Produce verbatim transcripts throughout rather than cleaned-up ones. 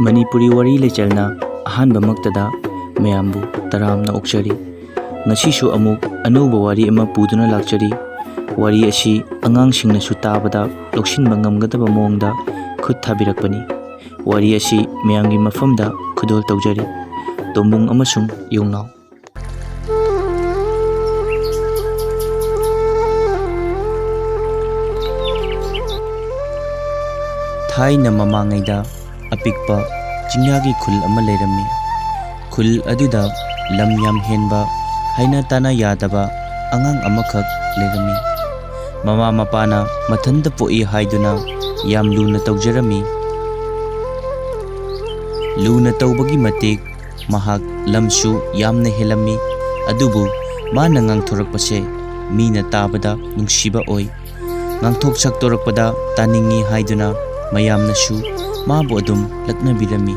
ꯃꯅꯤꯄꯨꯔꯤ ꯋꯥꯔꯤ ꯂꯩꯆꯦꯜꯅ ꯑꯍꯥꯟꯕꯃꯛꯇꯗ ꯃꯌꯥꯝꯕꯨ ꯇꯔꯥꯝꯅ ꯑꯣꯛꯆꯔꯤ꯫ ꯉꯁꯤꯁꯨ ꯑꯃꯨꯛ ꯑꯅꯧꯕ ꯋꯥꯔꯤ ꯑꯃ ꯄꯨꯗꯨꯅ ꯂꯥꯛꯆꯔꯤ꯫ ꯋꯥꯔꯤ ꯑꯁꯤ ꯑꯉꯥꯡꯁꯤꯡꯅꯁꯨ ꯇꯥꯕꯗ ꯂꯧꯁꯤꯟꯕ ꯉꯝꯒꯗꯕ ꯃꯑꯣꯡꯗ ꯈꯨꯠ ꯊꯥꯕꯤꯔꯛꯄꯅꯤ꯫ ꯋꯥꯔꯤ ꯑꯁꯤ ꯃꯌꯥꯝꯒꯤ ꯃꯐꯝꯗ ꯈꯨꯗꯣꯜ ꯇꯧꯖꯔꯤ꯫ ꯇꯣꯝꯕꯨꯡ ꯑꯃꯁꯨꯡ ꯌꯣꯡꯅꯥꯎ꯫ ꯊꯥꯏꯅ ꯃꯃꯥꯡꯉꯩꯗ ꯑꯄꯤꯛꯄ ꯆꯤꯡꯌꯥꯒꯤ ꯈꯨꯜ ꯑꯃ ꯂꯩꯔꯝꯃꯤ꯫ ꯈꯨꯜ ꯑꯗꯨꯗ ꯂꯝ ꯌꯥꯝ ꯍꯦꯟꯕ, ꯍꯥꯏꯅ ꯇꯥꯅ ꯌꯥꯗꯕ ꯑꯉꯥꯡ ꯑꯃꯈꯛ ꯂꯩꯔꯝꯃꯤ꯫ ꯃꯃꯥ ꯃꯄꯥꯅ ꯃꯊꯟꯇ ꯄꯣꯛꯏ ꯍꯥꯏꯗꯨꯅ ꯌꯥꯝ ꯂꯨꯅ ꯇꯧꯖꯔꯝꯃꯤ꯫ ꯂꯨꯅ ꯇꯧꯕꯒꯤ ꯃꯇꯤꯛ ꯃꯍꯥꯛ ꯂꯝꯁꯨ ꯌꯥꯝꯅ ꯍꯦꯜꯂꯝꯃꯤ꯫ ꯑꯗꯨꯕꯨ ꯃꯥꯅ ꯉꯥꯡꯊꯣꯔꯛꯄꯁꯦ ꯃꯤꯅ ꯇꯥꯕꯗ ꯅꯨꯡꯁꯤꯕ ꯑꯣꯏ꯫ ꯉꯥꯡꯊꯣꯛ ꯁꯛꯇꯣꯔꯛꯄꯗ ꯇꯥꯅꯤꯡꯏ ꯍꯥꯏꯗꯨꯅ ꯃꯌꯥꯝꯅꯁꯨ ꯃꯥꯕꯨ ꯑꯗꯨꯝ ꯂꯛꯅꯕꯤꯔꯝꯃꯤ꯫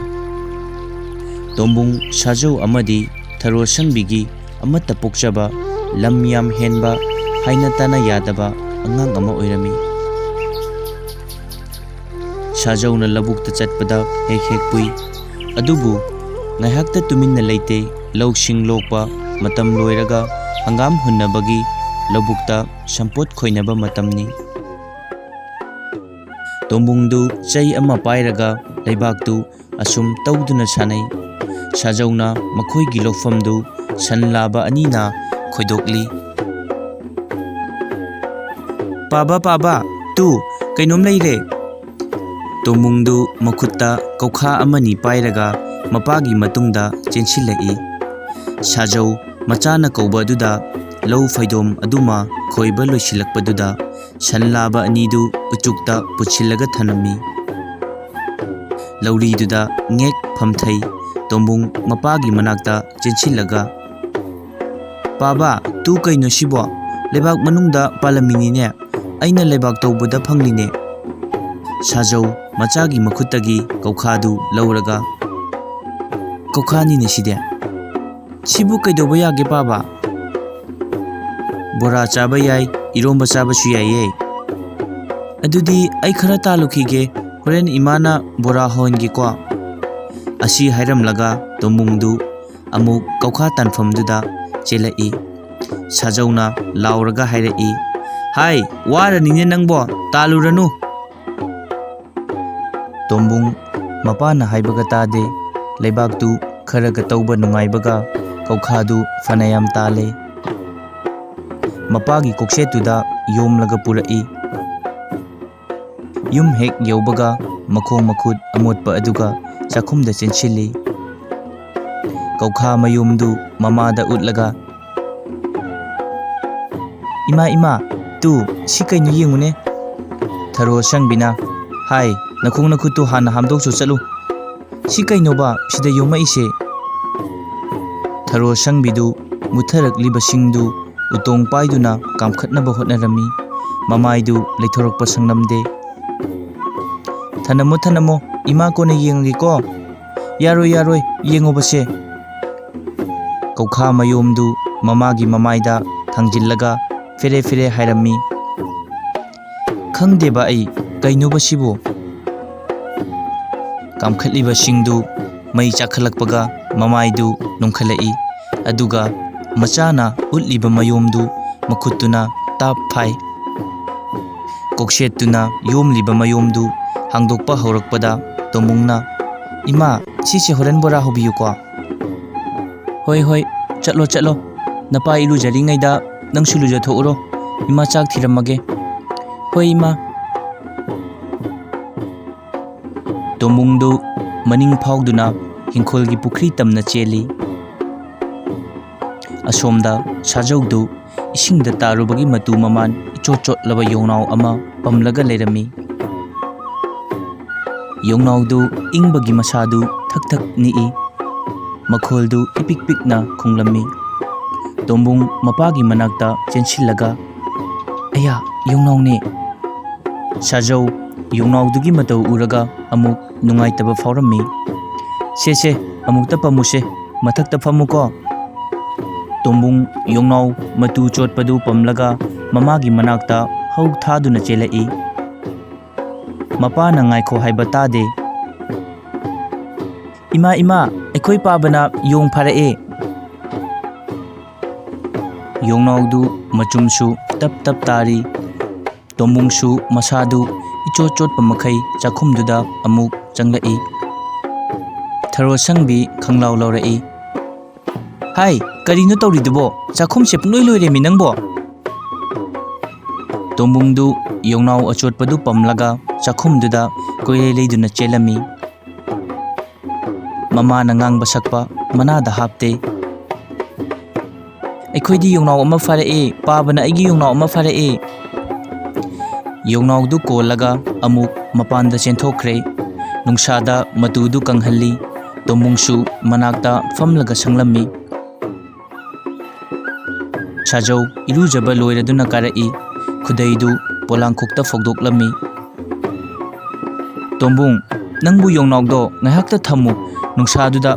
ꯇꯣꯝꯕꯨꯡ, ꯁꯥꯖꯧ ꯑꯃꯗꯤ ꯊꯔꯣ ꯁꯪꯕꯤꯒꯤ ꯑꯃꯠꯇ ꯄꯣꯛꯆꯕ, ꯂꯝ ꯌꯥꯝ ꯍꯦꯟꯕ, ꯍꯥꯏꯅ ꯇꯥꯅ ꯌꯥꯗꯕ ꯑꯉꯥꯡ ꯑꯃ ꯑꯣꯏꯔꯝꯃꯤ꯫ ꯁꯥꯖꯧꯅ ꯂꯧꯕꯨꯛꯇ ꯆꯠꯄꯗ ꯍꯦꯛ ꯍꯦꯛ ꯄꯨꯏ꯫ ꯑꯗꯨꯕꯨ ꯉꯥꯏꯍꯥꯛꯇ ꯇꯨꯃꯤꯟꯅ ꯂꯩꯇꯦ꯫ ꯂꯧꯁꯤꯡ ꯂꯣꯛꯄ ꯃꯇꯝ ꯂꯣꯏꯔꯒ ꯍꯪꯒꯥꯝ ꯍꯨꯟꯅꯕꯒꯤ ꯂꯧꯕꯨꯛꯇ ꯁꯝꯄꯣꯠ ꯈꯣꯏꯅꯕ ꯃꯇꯝꯅꯤ꯫ ꯇꯣꯝꯕꯨꯡꯗꯨ ꯆꯩ ꯑꯃ ꯄꯥꯏꯔꯒ ꯂꯩꯕꯥꯛꯇꯨ ꯑꯁꯨꯝ ꯇꯧꯗꯨꯅ ꯁꯥꯟꯅꯩ꯫ ꯁꯥꯖꯧꯅ ꯃꯈꯣꯏꯒꯤ ꯂꯧꯐꯝꯗꯨ ꯁꯟ ꯂꯥꯕ ꯑꯅꯤꯅ ꯈꯣꯏꯗꯣꯛꯂꯤ꯫ "ꯄꯥꯕ, ꯄꯥꯕ, ꯇꯨ, ꯀꯩꯅꯣꯝ ꯂꯩꯔꯦ!" ꯇꯣꯝꯕꯨꯡꯗꯨ ꯃꯈꯨꯠꯇ ꯀꯧꯈꯥ ꯑꯃꯅꯤ ꯄꯥꯏꯔꯒ ꯃꯄꯥꯒꯤ ꯃꯇꯨꯡꯗ ꯆꯦꯟꯁꯤꯜꯂꯛꯏ꯫ ꯁꯥꯖꯧ ꯃꯆꯥꯅ ꯀꯧꯕ ꯑꯗꯨꯗ ꯂꯧ ꯐꯩꯗꯣꯝ ꯑꯗꯨꯃ ꯈꯣꯏꯕ ꯂꯣꯏꯁꯤꯜꯂꯛꯄꯗꯨꯗ ꯁꯟ ꯂꯥꯕ ꯑꯅꯤꯗꯨ ꯎꯆꯨꯛꯇ ꯄꯨꯠꯁꯤꯜꯂꯒ ꯊꯅꯝꯃꯤ꯫ ꯂꯧꯔꯤꯗꯨꯗ ꯉꯦꯛ ꯐꯝꯊꯩ꯫ ꯇꯣꯝꯕꯨꯡ ꯃꯄꯥꯒꯤ ꯃꯅꯥꯛꯇ ꯆꯦꯟꯁꯤꯜꯂꯒ, "ꯄꯥꯕ, ꯇꯨ ꯀꯩꯅꯣ ꯁꯤꯕꯣ? ꯂꯩꯕꯥꯛ ꯃꯅꯨꯡꯗ ꯄꯥꯜꯂꯝꯃꯤꯅꯤꯅꯦ꯫ ꯑꯩꯅ ꯂꯩꯕꯥꯛ ꯇꯧꯕꯗ ꯐꯪꯂꯤꯅꯦ꯫" ꯁꯥꯖꯧ ꯃꯆꯥꯒꯤ ꯃꯈꯨꯠꯇꯒꯤ ꯀꯧꯈꯥꯗꯨ ꯂꯧꯔꯒ, "ꯀꯧꯈꯥꯅꯤꯅꯦ ꯁꯤꯗꯤ꯫ ꯁꯤꯕꯨ ꯀꯩꯗꯧꯕ ꯌꯥꯒꯦ ꯄꯥꯕ?" "ꯕꯣꯔꯥ ꯆꯥꯕ ꯌꯥꯏ, ꯏꯔꯣꯝꯕ ꯆꯥꯕꯁꯨ ꯌꯥꯏꯌꯦ꯫" "ꯑꯗꯨꯗꯤ ꯑꯩ ꯈꯔ ꯇꯥꯜꯂꯨꯈꯤꯒꯦ, ꯍꯣꯔꯦꯟ ꯏꯃꯥꯅ ꯕꯣꯔꯥ ꯍꯧꯍꯟꯒꯦꯀꯣ꯫" ꯑꯁꯤ ꯍꯥꯏꯔꯝꯂꯒ ꯇꯣꯝꯕꯨꯡꯗꯨ ꯑꯃꯨꯛ ꯀꯧꯈꯥ ꯇꯥꯟꯐꯝꯗꯨꯗ ꯆꯦꯜꯂꯛꯏ꯫ ꯁꯥꯖꯧꯅ ꯂꯥꯎꯔꯒ ꯍꯥꯏꯔꯛꯏ, "ꯍꯥꯏ, ꯋꯥꯔꯅꯤꯅꯦ ꯅꯪꯕꯣ, ꯇꯥꯜꯂꯨꯔꯅꯨ!" ꯇꯣꯝꯕꯨꯡ ꯃꯄꯥꯅ ꯍꯥꯏꯕꯒ ꯇꯥꯗꯦ꯫ ꯂꯩꯕꯥꯛꯇꯨ ꯈꯔꯒ ꯇꯧꯕ ꯅꯨꯡꯉꯥꯏꯕꯒ ꯀꯧꯈꯥꯗꯨ ꯐꯅꯌꯥꯝ ꯇꯥꯜꯂꯦ꯫ ꯃꯄꯥꯒꯤ ꯀꯣꯛꯁꯦꯠꯇꯨꯗ ꯌꯣꯝꯂꯒ ꯄꯨꯔꯛꯏ꯫ ꯌꯨꯝ ꯍꯦꯛ ꯌꯧꯕꯒ ꯃꯈꯣꯡ ꯃꯈꯨꯠ ꯑꯃꯣꯠꯄ ꯑꯗꯨꯒ ꯆꯥꯛꯈꯨꯝꯗ ꯆꯦꯟꯁꯤꯜꯂꯤ꯫ ꯀꯧꯈꯥ ꯃꯌꯣꯝꯗꯨ ꯃꯃꯥꯗ ꯎꯠꯂꯒ, "ꯏꯃꯥ, ꯏꯃꯥ, ꯇꯨ, ꯁꯤ ꯀꯩꯅꯣ ꯌꯦꯡꯉꯨꯅꯦ꯫ ꯊꯔꯣ ꯑꯁꯪꯕꯤꯅ ꯍꯥꯏ, ꯅꯈꯣꯡ ꯅꯈꯨꯠꯇꯨ ꯍꯥꯟꯅ ꯍꯥꯝꯗꯣꯛꯆꯣ ꯆꯠꯂꯨ꯫ ꯁꯤ ꯀꯩꯅꯣꯕ ꯁꯤꯗ ꯌꯣꯝꯃꯛꯏꯁꯦ?" ꯊꯔꯣ ꯑꯁꯪꯕꯤꯗꯨ ꯃꯨꯠꯊꯔꯛꯂꯤꯕꯁꯤꯡꯗꯨ ꯎꯇꯣꯡ ꯄꯥꯏꯗꯨꯅ ꯀꯥꯝꯈꯠꯅꯕ ꯍꯣꯠꯅꯔꯝꯃꯤ꯫ ꯃꯃꯥꯏꯗꯨ ꯂꯩꯊꯣꯔꯛꯄ ꯁꯪꯂꯝꯗꯦ꯫ "ꯊꯅꯝꯃꯣ, ꯊꯅꯝꯃꯣ, ꯏꯃꯥ ꯀꯣꯟꯅ ꯌꯦꯡꯉꯒꯦꯀꯣ꯫ ꯌꯥꯔꯣꯏ, ꯌꯥꯔꯣꯏ, ꯌꯦꯡꯉꯣꯕꯁꯦ꯫" ꯀꯧꯈꯥ ꯃꯌꯣꯝꯗꯨ ꯃꯃꯥꯒꯤ ꯃꯃꯥꯏꯗ ꯊꯥꯡꯖꯤꯜꯂꯒ ꯐꯦꯔꯦ ꯐꯦꯔꯦ ꯍꯥꯏꯔꯝꯃꯤ꯫ "ꯈꯪꯗꯦꯕ ꯑꯩ, ꯀꯩꯅꯣꯕ ꯁꯤꯕꯨ?" ꯀꯥꯝꯈꯠꯂꯤꯕꯁꯤꯡꯗꯨ ꯃꯩ ꯆꯥꯛꯈꯠꯂꯛꯄꯒ ꯃꯃꯥꯏꯗꯨ ꯅꯣꯡꯈꯠꯂꯛꯏ꯫ ꯑꯗꯨꯒ ꯃꯆꯥꯅ ꯎꯠꯂꯤꯕ ꯃꯌꯣꯝꯗꯨ ꯃꯈꯨꯠꯇꯨꯅ ꯇꯥꯞ ꯐꯥꯏ꯫ ꯀꯣꯛꯁꯦꯠꯇꯨꯅ ꯌꯣꯝꯂꯤꯕ ꯃꯌꯣꯝꯗꯨ ꯍꯥꯡꯗꯣꯛꯄ ꯍꯧꯔꯛꯄꯗ ꯇꯣꯝꯕꯨꯡꯅ, "ꯏꯃꯥ, ꯁꯤꯁꯦ ꯍꯣꯔꯦꯟ ꯕꯣꯔꯥ ꯍꯧꯕꯤꯌꯨꯀꯣ꯫" "ꯍꯣꯏ, ꯍꯣꯏ, ꯆꯠꯂꯣ, ꯆꯠꯂꯣ꯫ ꯅꯄꯥ ꯏꯔꯨꯖꯔꯤꯉꯩꯗ ꯅꯪꯁꯨ ꯂꯨꯖꯊꯣꯛꯎꯔꯣ꯫ ꯏꯃꯥ ꯆꯥꯛ ꯊꯤꯔꯝꯃꯒꯦ꯫" "ꯍꯣꯏ, ꯏꯃꯥ꯫" ꯇꯣꯝꯕꯨꯡꯗꯨ ꯃꯅꯤꯡ ꯐꯥꯎꯗꯨꯅ ꯍꯤꯡꯈꯣꯜꯒꯤ ꯄꯨꯈ꯭ꯔꯤ ꯇꯝꯅ ꯆꯦꯜꯂꯤ꯫ ꯑꯁꯣꯝꯗ ꯁꯥꯖꯧꯗꯨ ꯏꯁꯤꯡꯗ ꯇꯥꯔꯨꯕꯒꯤ ꯃꯇꯨ ꯃꯃꯥꯟ ꯏꯆꯣꯠ ꯆꯣꯠꯂꯕ ꯌꯣꯡꯅꯥꯎ ꯑꯃ ꯄꯝꯂꯒ ꯂꯩꯔꯝꯃꯤ꯫ ꯌꯣꯡꯅꯥꯎꯗꯨ ꯏꯪꯕꯒꯤ ꯃꯁꯥꯗꯨ ꯊꯛ ꯊꯛ ꯅꯤꯛꯏ꯫ ꯃꯈꯣꯜꯗꯨ ꯏꯄꯤꯛ ꯄꯤꯛꯅ ꯈꯨꯡꯂꯝꯃꯤ꯫ ꯇꯣꯝꯕꯨꯡ ꯃꯄꯥꯒꯤ ꯃꯅꯥꯛꯇ ꯆꯦꯟꯁꯤꯜꯂꯒ, "ꯑꯌꯥ, ꯌꯣꯡꯅꯥꯎꯅꯦ!" ꯁꯥꯖꯧ ꯌꯣꯡꯅꯥꯎꯗꯨꯒꯤ ꯃꯇꯧ ꯎꯔꯒ ꯑꯃꯨꯛ ꯅꯨꯡꯉꯥꯏꯇꯕ ꯐꯥꯎꯔꯝꯃꯤ꯫ "ꯁꯦ, ꯁꯦ, ꯑꯃꯨꯛꯇ ꯄꯝꯃꯨꯁꯦ, ꯃꯊꯛꯇ ꯐꯝꯃꯨꯀꯣ꯫" ꯇꯣꯝꯕꯨꯡ ꯌꯣꯡꯅꯥꯎ ꯃꯇꯨ ꯆꯣꯠꯄꯗꯨ ꯄꯝꯂꯒ ꯃꯃꯥꯒꯤ ꯃꯅꯥꯛꯇ ꯍꯧ ꯊꯥꯗꯨꯅ ꯆꯦꯜꯂꯛꯏ꯫ ꯃꯄꯥꯅ ꯉꯥꯏꯈꯣ ꯍꯥꯏꯕ ꯇꯥꯗꯦ꯫ "ꯏꯃꯥ, ꯏꯃꯥ, ꯑꯩꯈꯣꯏ ꯄꯥꯕꯅ ꯌꯣꯡ ꯐꯥꯔꯛꯑꯦ!" ꯌꯣꯡꯅꯥꯎꯗꯨ ꯃꯆꯨꯝꯁꯨ ꯇꯞ ꯇꯞ ꯇꯥꯔꯤ꯫ ꯇꯣꯝꯕꯨꯡꯁꯨ ꯃꯁꯥꯗꯨ ꯏꯆꯣꯠ ꯆꯣꯠꯄ ꯃꯈꯩ ꯆꯥꯛꯈꯨꯝꯗꯨꯗ ꯑꯃꯨꯛ ꯆꯪꯂꯛꯏ꯫ ꯊꯔꯣ ꯁꯪꯕꯤ ꯈꯪꯂꯥꯎ ꯂꯥꯎꯔꯛꯏ꯫ "ꯍꯥꯏ, ꯀꯔꯤꯅꯣ ꯇꯧꯔꯤꯗꯨꯕꯣ? ꯆꯥꯛꯈꯨꯝꯁꯦ ꯄꯨꯡꯂꯣꯏ ꯂꯣꯏꯔꯦꯃꯤ ꯅꯪꯕꯣ!" ꯇꯣꯝꯕꯨꯡꯗꯨ ꯌꯣꯡꯅꯥꯎ ꯑꯆꯣꯠꯄꯗꯨ ꯄꯝꯂꯒ ꯆꯥꯛꯈꯨꯝꯗꯨꯗ ꯀꯣꯏꯂꯩ ꯂꯩꯗꯨꯅ ꯆꯦꯜꯂꯝꯃꯤ꯫ ꯃꯃꯥꯅ ꯉꯥꯡꯕ ꯁꯛꯄ ꯃꯅꯥꯗ ꯍꯥꯞꯇꯦ꯫ "ꯑꯩꯈꯣꯏꯗꯤ ꯌꯣꯡꯅꯥꯎ ꯑꯃ ꯐꯥꯔꯛꯑꯦ, ꯄꯥꯕꯅ ꯑꯩꯒꯤ ꯌꯣꯡꯅꯥꯎ ꯑꯃ ꯐꯥꯔꯛꯑꯦ!" ꯌꯣꯡꯅꯥꯎꯗꯨ ꯀꯣꯜꯂꯒ ꯑꯃꯨꯛ ꯃꯄꯥꯟꯗ ꯆꯦꯟꯊꯣꯛꯈ꯭ꯔꯦ꯫ ꯅꯨꯡꯁꯥꯗ ꯃꯇꯨꯗꯨ ꯀꯪꯍꯜꯂꯤ꯫ ꯇꯣꯝꯕꯨꯡꯁꯨ ꯃꯅꯥꯛꯇ ꯐꯝꯂꯒ ꯁꯪꯂꯝꯃꯤ꯫ ꯁꯥꯖꯧ ꯏꯔꯨꯖꯕ ꯂꯣꯏꯔꯗꯨꯅ ꯀꯥꯔꯛꯏ꯫ ꯈꯨꯗꯩꯗꯨ ꯄꯣꯂꯥꯡꯈꯣꯛꯇ ꯐꯧꯗꯣꯛꯂꯝꯃꯤ꯫ "ꯇꯣꯝꯕꯨꯡ, ꯅꯪꯕꯨ ꯌꯣꯡꯅꯥꯎꯗꯣ ꯉꯥꯏꯍꯥꯛꯇ ꯊꯝꯃꯨ ꯅꯨꯡꯁꯥꯗꯨꯗ꯫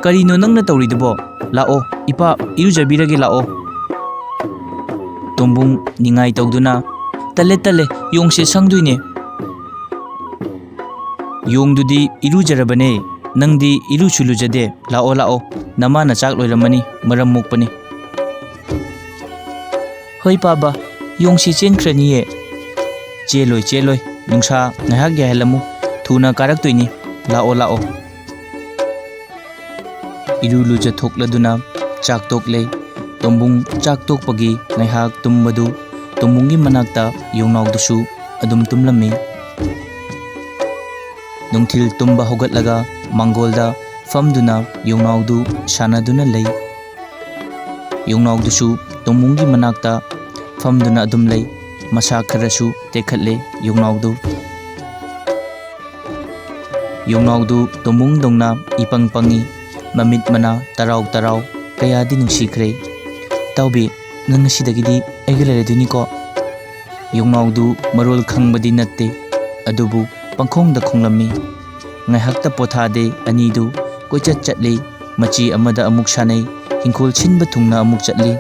ꯀꯔꯤꯅꯣ ꯅꯪꯅ ꯇꯧꯔꯤꯗꯨꯕꯣ? ꯂꯥꯛꯑꯣ, ꯏꯄꯥ ꯏꯔꯨꯖꯕꯤꯔꯒꯦ ꯂꯥꯛꯑꯣ!" ꯇꯣꯝꯕꯨꯡ ꯅꯤꯡꯉꯥꯏ ꯇꯧꯗꯨꯅ, "ꯇꯜꯂꯦ, ꯇꯜꯂꯦ, ꯌꯣꯡꯁꯦ ꯁꯪꯗꯣꯏꯅꯦ꯫ ꯌꯣꯡꯗꯨꯗꯤ ꯏꯔꯨꯖꯔꯕꯅꯦ, ꯅꯪꯗꯤ ꯏꯔꯨꯁꯨ ꯂꯨꯖꯗꯦ꯫ ꯂꯥꯛꯑꯣ, ꯂꯥꯛꯑꯣ, ꯅꯃꯥꯅ ꯆꯥꯛ ꯂꯣꯏꯔꯝꯃꯅꯤ, ꯃꯔꯝ ꯃꯣꯛꯄꯅꯤ꯫" "ꯍꯣꯏ ꯄꯥꯕ, ꯌꯣꯡꯁꯤ ꯆꯦꯟꯈ꯭ꯔꯅꯤꯌꯦ꯫" "ꯆꯦꯜꯂꯣꯏ, ꯆꯦꯜꯂꯣꯏ, ꯅꯨꯡꯁꯥ ꯉꯥꯏꯍꯥꯛ ꯌꯥꯏꯍꯜꯂꯝꯃꯨ, ꯊꯨꯅ ꯀꯥꯔꯛꯇꯣꯏꯅꯤ꯫ ꯂꯥꯛꯑꯣ, ꯂꯥꯛꯑꯣ꯫" ꯏꯔꯨ ꯂꯨꯖꯊꯣꯛꯂꯗꯨꯅ ꯆꯥꯛ ꯇꯣꯛꯂꯦ꯫ ꯇꯣꯝꯕꯨꯡ ꯆꯥꯛ ꯇꯣꯛꯄꯒꯤ ꯉꯥꯏꯍꯥꯛ ꯇꯨꯝꯕꯗꯨ ꯇꯣꯝꯕꯨꯡꯒꯤ ꯃꯅꯥꯛꯇ ꯌꯣꯡꯅꯥꯎꯗꯨꯁꯨ ꯑꯗꯨꯝ ꯇꯨꯝꯂꯝꯃꯤ꯫ ꯅꯨꯡꯊꯤꯜ ꯇꯨꯝꯕ ꯍꯧꯒꯠꯂꯒ ꯃꯥꯡꯒꯣꯜꯗ ꯐꯝꯗꯨꯅ ꯌꯣꯡꯅꯥꯎꯗꯨ ꯁꯥꯟꯅꯗꯨꯅ ꯂꯩ꯫ ꯌꯣꯡꯅꯥꯎꯗꯨꯁꯨ ꯇꯣꯝꯕꯨꯡꯒꯤ ꯃꯅꯥꯛꯇ ꯐꯝꯗꯨꯅ ꯑꯗꯨꯝ ꯂꯩ꯫ ꯃꯁꯥ ꯈꯔꯁꯨ ꯇꯦꯛꯈꯠꯂꯦ ꯌꯣꯡꯅꯥꯎꯗꯨ꯫ ꯌꯣꯡꯅꯥꯎꯗꯨ ꯇꯣꯝꯕꯨꯡꯗꯧꯅ ꯏꯄꯪ ꯄꯪꯉꯤ꯫ ꯃꯃꯤꯠ ꯃꯅꯥ ꯇꯔꯥꯎ ꯇꯔꯥꯎ ꯀꯌꯥꯗꯤ ꯅꯨꯡꯁꯤꯈ꯭ꯔꯦ꯫ "ꯏꯇꯥꯎꯕꯤ, ꯅꯪ ꯉꯁꯤꯗꯒꯤꯗꯤ ꯑꯩꯒ ꯂꯩꯔꯗꯣꯏꯅꯤꯀꯣ?" ꯌꯣꯡꯅꯥꯎꯗꯨ ꯃꯔꯣꯜ ꯈꯪꯕꯗꯤ ꯅꯠꯇꯦ, ꯑꯗꯨꯕꯨ ꯄꯪꯈꯣꯡꯗ ꯈꯣꯡꯂꯝꯃꯤ꯫ ꯉꯥꯏꯍꯥꯛꯇ ꯄꯣꯊꯥꯗꯦ ꯑꯅꯤꯗꯨ ꯀꯣꯏꯆꯠ ꯆꯠꯂꯤ꯫ ꯃꯆꯤ ꯑꯃꯗ ꯑꯃꯨꯛ ꯁꯥꯟꯅꯩ, ꯍꯤꯡꯈꯣꯜ ꯁꯤꯟꯕ ꯊꯨꯡꯅ ꯑꯃꯨꯛ ꯆꯠꯂꯤ꯫